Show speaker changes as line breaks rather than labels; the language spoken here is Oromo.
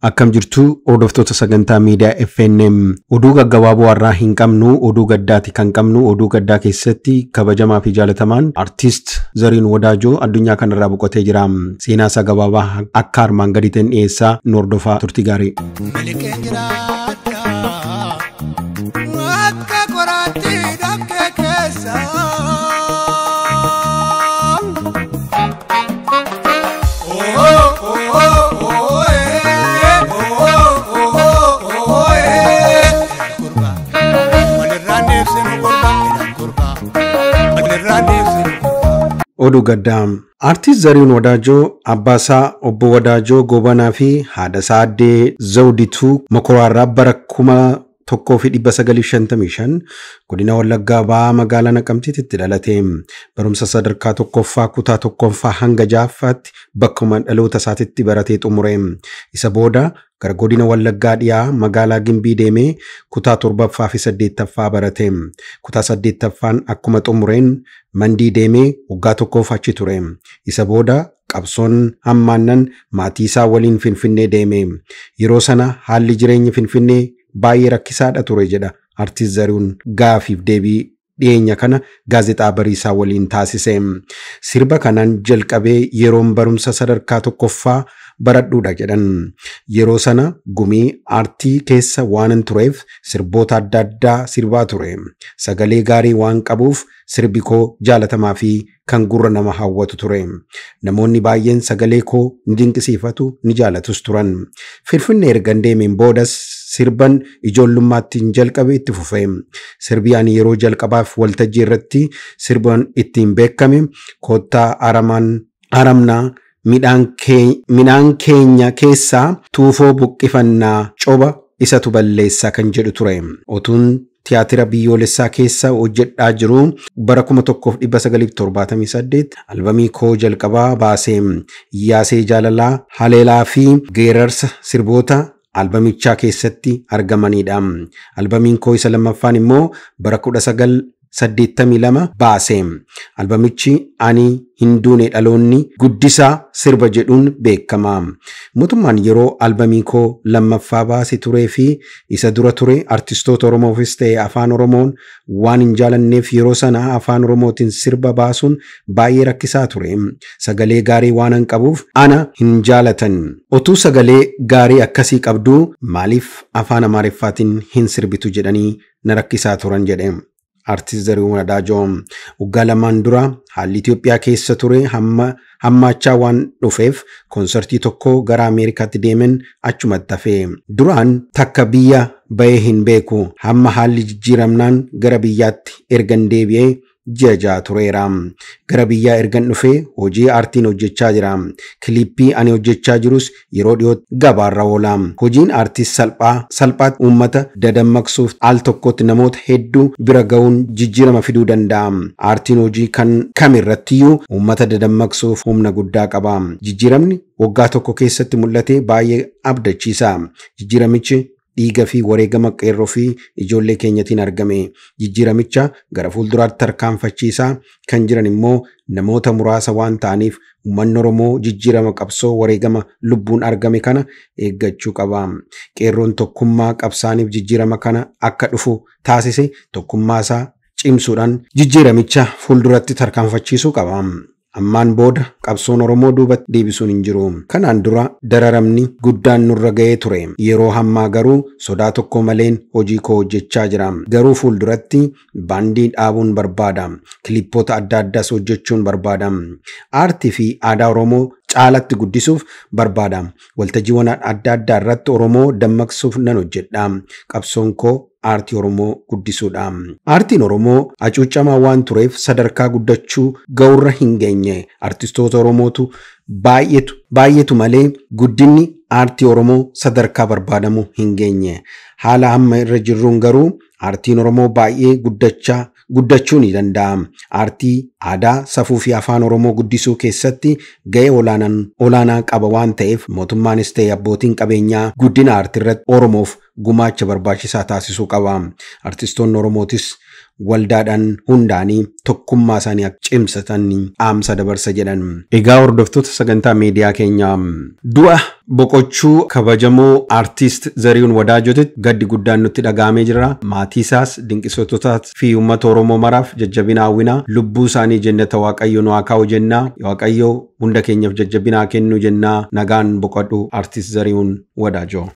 Akkam jirtu hordoftoota sagantaa miidiyaa FNM oduu gaggabaaboo har'aa hin qabnu, oduu gaddaati kan qabnu. Oduu gaddaa keessatti kabajamaa fi jaalatamaan artiist Zarihuun Wadaajoo addunyaa kanarraa boqotee jira. Seenaa isaa gabaabaa akka armaan gadiitiin dhiyeessaa, nu hordofaa, turtii gaarii.
Miliqeen jiraadha akka qoraattii dhoqqee keessa. Walirraan deebsinu gurbaa, gurbaa. Walirraan deebsinu gurbaa.
Oduu gaddaa. Artiist Zarihuun Wadaajoo abbaasaa obbo Wadaajoo Goobanaa fi haadhasaa addee Zawdituu Mokoraarraa bara 1955 godina Wallaggaa Ba'aa magaalaa Naqamteetti dhalate. Barumsa sadarkaa tokkoffaa kutaa tokkoffaa hanga ja'affaatti bakkuma dhaloota isaatitti baratee xumure. Isa booda gara godina Wallaggaa dhiyaa magaalaa Gimbii deemee kutaa torbaffaa fi saddeettaffaa barate. Kutaa saddeettaffaan akkuma xumureen Mandii deemee waggaa tokkoof achi ture. Isa booda qabsoon hammaannan maatii isaa waliin Finfinnee deeme. Yeroo sana haalli jireenya Finfinnee baay'ee rakkisaadha ture jedha Artiist Zarihuun gaafiif deebii dhiyeenya kana gaazexaa Bariisaa waliin taasise. Sirba kanaan jalqabee yeroon barumsa sadarkaa tokkoffaa baradhuudha jedhan. Yeroo sana gumii aartii keessa waanan tureef sirboota adda addaa sirbaa ture. Sagalee gaarii waan qabuuf sirbi koo jaalatamaa fi kan gurra nama hawwatu ture. Namoonni baay'een sagalee koo ni dinqisiifatu, ni jaalatus turan. Finfinnee ergan deemeen boodas sirban ijoollummaatti jalqabe itti fufe. Sirbi ani yeroo jalqabaaf waltajjii irratti sirban ittiin beekame koottaa aramaan aramnaa midhaan keenya keessaa tuufoo buqqifannaa coba isatu balleessaa kan jedhu ture. Otuun tiyaatira biyyoolessaa keessa hojjedhaa jiru bara 1978 albamii koo jalqabaa baasee Iyyaasee Jaalalaa, Haleelaa fi Geerarsa sirboota albamichaa keessatti argamanidha. Albamiin koo isa lammaffaan immoo bara 1982 baase. Albamichi ani hin duune dhaloonni guddisaa sirba jedhuun beekama. Mootummaan yeroo albamii koo lammaffaa baase turee fi isa dura ture artistoota Oromoofis ta'e afaan Oromoon waan hin jaalanneef yeroo sana afaan Oromootiin sirba baasuun baay'ee rakkisaa ture. Sagalee gaarii waan hin qabuuf ana hin jaalatan. Otuu sagalee gaarii akkasii qabduu maaliif afaan Amaariffaatiin hin sirbitu jedhanii na rakkisaa turan jedhe. Artiist Zarihuun Wadaajoo waggaa lamaan dura haalli Itoophiyaa keessa ture hamma hammaachaa waan dhufeef koonsartii tokko gara Ameerikaatti deemen achumatti hafe. Duraan takka biyya bahee hin beeku. Hamma haalli jijjiiramnaan gara biyyaatti ergan deebi'ee ji'a 6 tureera. Gara biyyaa ergan dhufee hojii aartiin hojjechaa jira. Kiliippii ani hojjechaa jirus yeroo dhiyootti gabaarra oola. Hojiin aartii salphaa salphaatti uummata dadammaqsuuf al tokkotti namoota hedduu bira ga'uun jijjiirama fiduu danda'a. Aartiin hojii kan kamirrattiyyuu uummata dadammaqsuuf humna guddaa qaba. Jijjiiramni waggaa tokko keessatti mul'ate baay'ee abdachiisa. Jijjiiramichi dhiiga fi wareegama qeerroo fi ijoollee keenyatiin argame. Jijjiiramicha gara fuulduraatti tarkaanfachiisaa kan jiran immoo namoota muraasa waan ta'aniif uummanni Oromoo jijjiirama qabsoo wareegama lubbuun argame kana eeggachuu qaba. Qeerroon tokkummaa qabsaaniif jijjiirama kana akka dhufu taasise tokkummaa isaa cimsuudhaan jijjiiramicha fuulduratti tarkaanfachiisuu qaba. Ammaan booda qabsoon Oromoo duubatti deebisuun hin jiru. Kanaan dura dararamni guddaan nurra ga'ee ture. Yeroo hammaa garuu sodaa tokko maleen hojii koo hojjechaa jira. Garuu fuulduratti baandii dhaabuun barbaada. Kiliippoota adda addaas hojjechuun barbaada. Aartii fi aadaa Oromoo caalatti guddisuuf barbaada. Waltajjiiwwan adda addaa irratti Oromoo dammaqsuuf nan hojjedha. Qabsoon koo aartii Oromoo guddisuudha. Aartiin Oromoo hacuucamaa waan tureef sadarkaa guddachuu ga'urra hin geenye. Artistoota Oromootu baay'eetu malee guddinni aartii Oromoo sadarkaa barbaadamu hin geenye. Haala amma irra jirruun garuu aartiin Oromoo baay'ee guddachuu ni danda'a. Aartii aadaa, safuu fi afaan Oromoo guddisuu keessatti ga'ee olaanaa qaba waan ta'eef mootummaanis ta'e abbootiin qabeenyaa guddina aartii irratti Oromoof gumaacha barbaachisaa taasisuu qaba. Artistoonni Oromootis Waldaadhaan hundaanii tokkummaa isaanii akka cimsatan dhaamsa dabarsa jedhan. Egaa hordoftoota sagantaa miidiyaa keenyaa, du'a boqochuu kabajamoo aartist Zarihuun Wadaajotitti gaddi guddaan nutti dhaga'amee jira. Maatii isaas, dinqisiiftootaa fi uummata Oromoo maraaf jajjabina hawwinaa. Lubbuu isaanii jennata Waaqayyo nu haa kaa'u jennaa. Waaqayyo hunda keenyaaf jajjabina haa kennu jennaa. Nagaan boqodhu, aartist Zarihuun Wadaajoo.